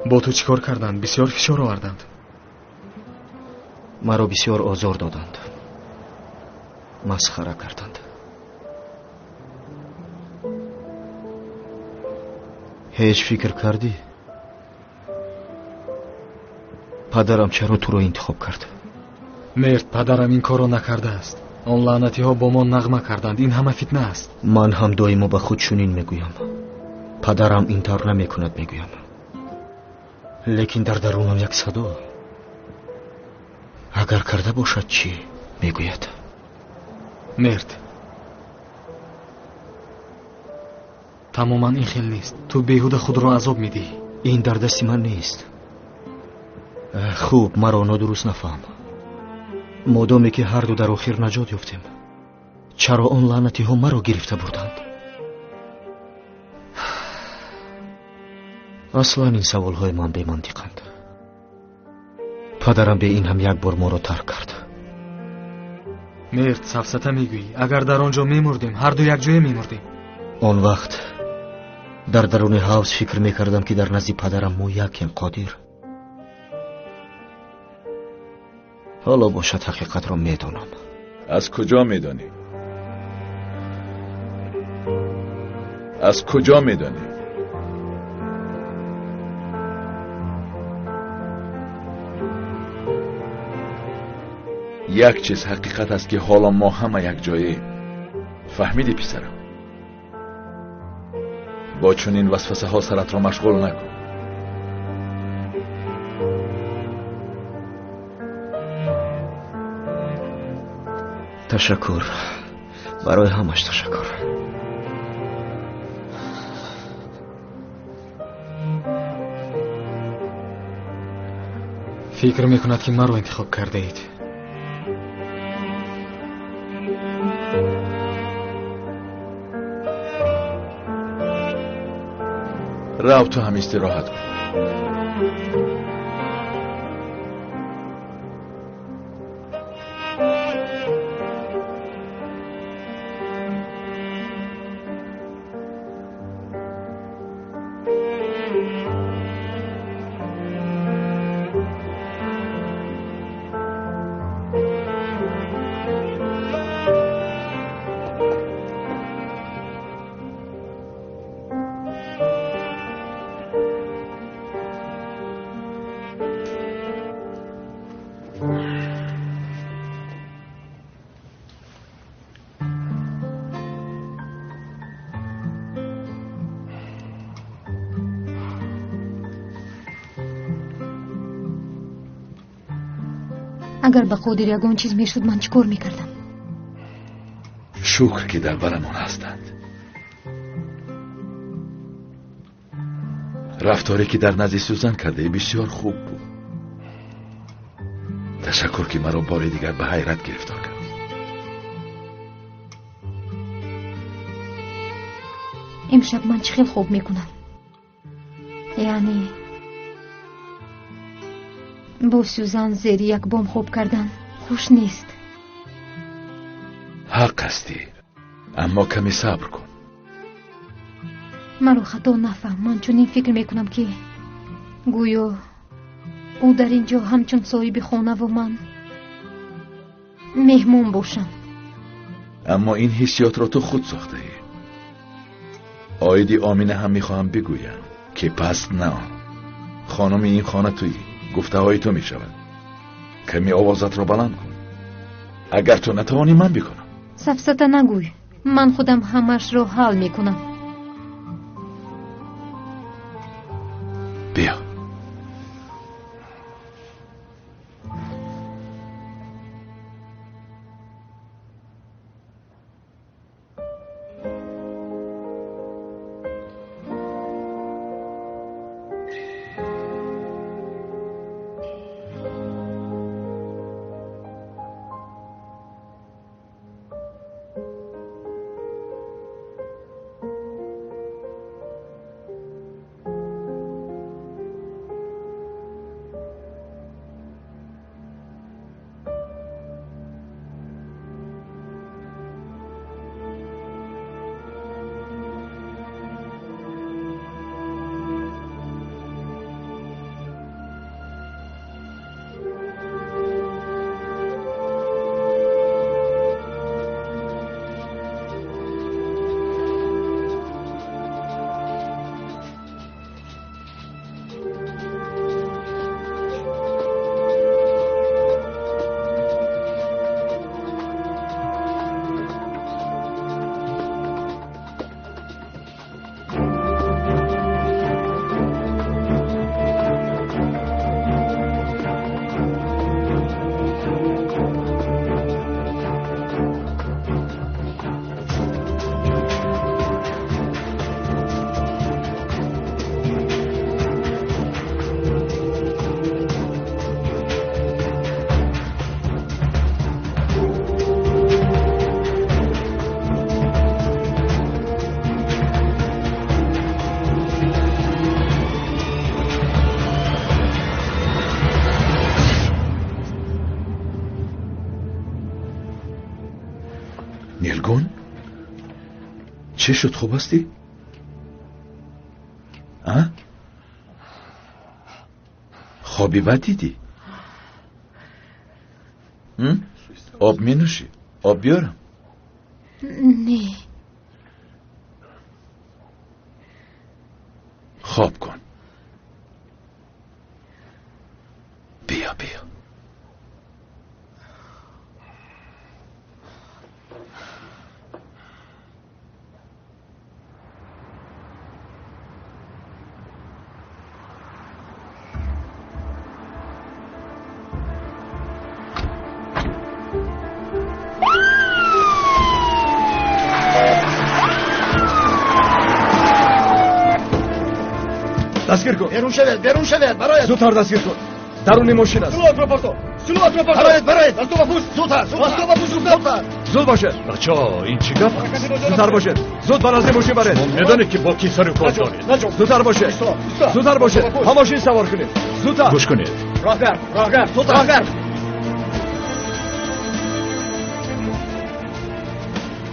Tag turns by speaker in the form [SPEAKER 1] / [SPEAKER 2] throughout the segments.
[SPEAKER 1] Бо ту чӣ кор карданд? Бисёр фишор оварданд.
[SPEAKER 2] Маро бисёр озор доданд, масхара карданд. Ҳеҷ фикр кардӣ, падарам чаро туро интихоб кард?
[SPEAKER 1] Мерд, падарам ин корро накардааст. Он лаънатиҳо бо мо нағма карданд. Ин ҳама фитна аст.
[SPEAKER 2] Ман ҳам доимо ба худ чунин мегӯям. Падарам ин тавр намекунад, мегӯям. Лекин дар дарунам як садо, агар карда бошад чӣ, мегӯяд.
[SPEAKER 1] Мерд, тамоман ин хел нест. Ту беҳуда худро азоб медиҳӣ.
[SPEAKER 2] Ин дар дасти ман нест. Хуб, маро нодуруст нафаҳм. Модоме ки ҳарду дар охир наҷот ёфтем, чаро он лаънатиҳо маро гирифта бурданд? Аслан ин саволҳои ман бемантиқанд. Падарам бе ин ҳам як бор моро тарк кард.
[SPEAKER 1] Мерд, сафсата мегӯӣ. Агар дар он ҷо мемурдем, ҳарду якҷоя мемурдем.
[SPEAKER 2] Он вақт дар даруни ҳавз фикр мекардам, ки дар назди падарам мо якем, Қодир. Ҳоло бошад ҳақиқатро медонам.
[SPEAKER 3] Аз куҷо медонӣ? Аз куҷо медонӣ? Як чиз ҳақиқат аст, ки ҳоло мо ҳама якҷояем. Фаҳмидӣ, писарам? Бо чунин васвасаҳо саратро машғул накун.
[SPEAKER 2] Ташаккур. Барои ҳамаш ташаккур.
[SPEAKER 1] Фикр мекунад, ки маро интихоб кардаед.
[SPEAKER 3] Рав, ту ҳам истироҳат кун.
[SPEAKER 4] Агар ба Қодир ягон чиз мешуд, ман чӣ кор мекардам?
[SPEAKER 3] Шукр, ки дар барамон ҳастанд. Рафторе, ки дар назди Сюзан кардаӣ, бисёр хуб буд. Ташаккур, ки маро бори дигар ба ҳайрат гирифтор кардӣ.
[SPEAKER 4] Имшаб ман чӣ хел хоб мекунам? Яъне бо Сюзан зери як бом хоб кардан хуш нест.
[SPEAKER 3] Ҳақ ҳастӣ, аммо каме сабр кун.
[SPEAKER 4] Маро хато нафаҳм. Ман чунин фикр мекунам, ки гӯё ӯ дар ин ҷо ҳамчун соҳиби хонаву ман меҳмон бошам.
[SPEAKER 3] Аммо ин ҳиссиётро ту худ сохтаӣ. Оиди Омина ҳам мехоҳам бигӯям, ки пас на, хонуми ин хона туӣ. Гуфтаҳои ту мешавад. Ками овозатро баланд кун. Агар ту натавонӣ, ман бикунам.
[SPEAKER 4] Сафсата нагӯй. Ман худам ҳамашро ҳал мекунам.
[SPEAKER 3] Биё. Нилгун? Чӣ шуд, хуб ҳастӣ? А? Хоби бад дидӣ? Об менӯшӣ? Об биёрам?
[SPEAKER 4] Не.
[SPEAKER 3] Хоб кун. Биё, биё.
[SPEAKER 5] Дастгир кун.
[SPEAKER 2] Берун шавед, берун шавед, барояд.
[SPEAKER 5] Зудтар дастгир кун. Даруни мошин аст.
[SPEAKER 2] Силоҳатро партов. Силоҳатро партов. Барояд, барояд. Дасту ба пушт. Зудтар, зудтар. Дасту ба пушт, зудтар.
[SPEAKER 5] Зуд бошед.
[SPEAKER 6] Бачаҳо, ин чӣ гап аст?
[SPEAKER 5] Зудтар бошед. Зуд ба назди мошин баред.
[SPEAKER 6] Шумо медонед ки бо кӣ сару кор доред.
[SPEAKER 5] Зудтар бошед. Зудтар бошед. Ҳа мошин савор кунед. Зудтар.
[SPEAKER 6] Гӯш кунед.
[SPEAKER 2] Роҳгар, роҳгар, зудтар. Роҳгар.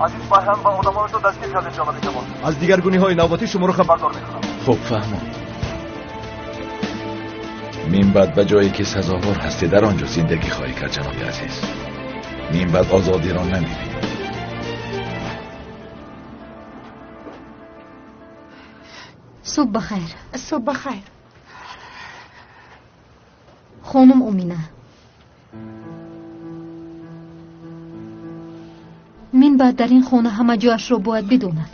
[SPEAKER 7] Азиз Фарҳанг ва одамонашро дастгир кардем, ҷаноби Камол.
[SPEAKER 5] Аз дигаргуниҳои навбатӣ шуморо хабардор мекунам.
[SPEAKER 3] Хуб фаҳмон. Мин баъд ба ҷое ки сазовор ҳастӣ дар он ҷо зиндагӣ хоҳӣ кард, ҷаноби азиз. Мин баъд озодиро намебинӣ.
[SPEAKER 4] Субҳ бахайр.
[SPEAKER 8] Субҳ бахайр.
[SPEAKER 4] Хонум Омина, мин баъд дар ин хона ҳама ҷояшро бояд бидонад.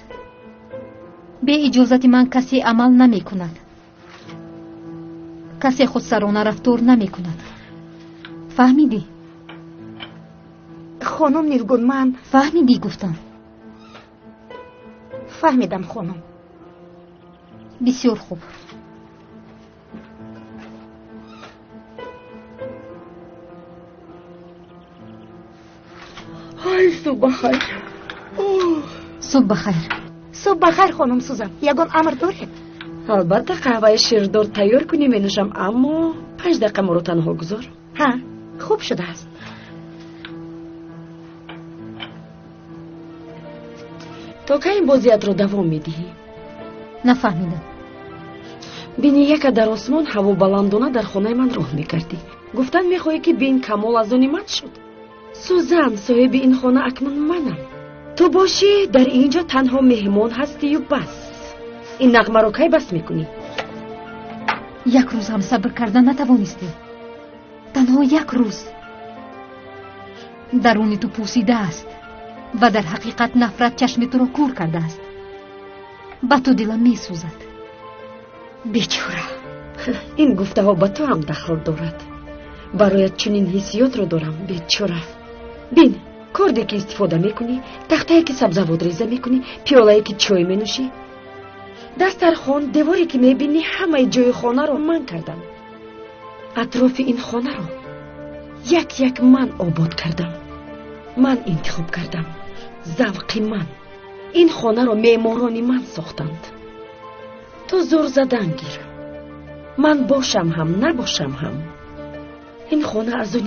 [SPEAKER 4] Бе иҷозати ман касе амал намекунад. Касе худсарона рафтор намекунад. Фаҳмидӣ?
[SPEAKER 8] Хонум Нилгун, ман
[SPEAKER 4] фаҳмидӣ гуфтам.
[SPEAKER 8] Фаҳмидам, хонум.
[SPEAKER 4] Бисёр хуб.
[SPEAKER 9] Ай, субҳ бахайр.
[SPEAKER 4] Субҳ бахайр.
[SPEAKER 8] Субҳ бахайр, хонум Сузан. Ягон амр доред?
[SPEAKER 9] Албатта, қаҳваи ширдор тайёр кунӣ менӯшам, аммо 5 дақиқа моро танҳо гузор.
[SPEAKER 8] Ҳа, хуб шудааст.
[SPEAKER 9] То кай ин бозиятро давом медиҳӣ?
[SPEAKER 4] Нафаҳмидам.
[SPEAKER 9] Бини, яка дар осмон ҳаво баландона дар хонаи ман роҳ мекардӣ. Гуфтан мехоҳӣ ки бин Камол аз они ман шуд. Сузан, соҳиби ин хона акнун манам. Ту бошӣ дар ин ҷо танҳо меҳмон ҳастию бас. Ин нағмаро кай бас мекунӣ?
[SPEAKER 4] Як рӯз ҳам сабр карда натавонистӣ. Танҳо як рӯз. Даруни ту пӯсида аст ва дар ҳақиқат нафрат чашми туро кур кардааст. Ба ту дилам месӯзад. Бечора.
[SPEAKER 9] Ин гуфтаҳо ба ту ҳам дахл дорад. Бароят чунин ҳиссиётро дорам, бечора. Бин, корде ки истифода мекунӣ, тахтае ки сабзавот реза мекунӣ, пиёлае ки чой менӯшӣ, дастархон, деворе ки мебинӣ, ҳамаи ҷои хонаро ман кардам. Атрофи ин хонаро як-як ман обод кардам. Ман интихоб кардам. Завқи ман. Ин хонаро меъморони ман сохтанд. Ту зур задан гир. Ман бошам ҳам, набошам ҳам. Ин хона аз они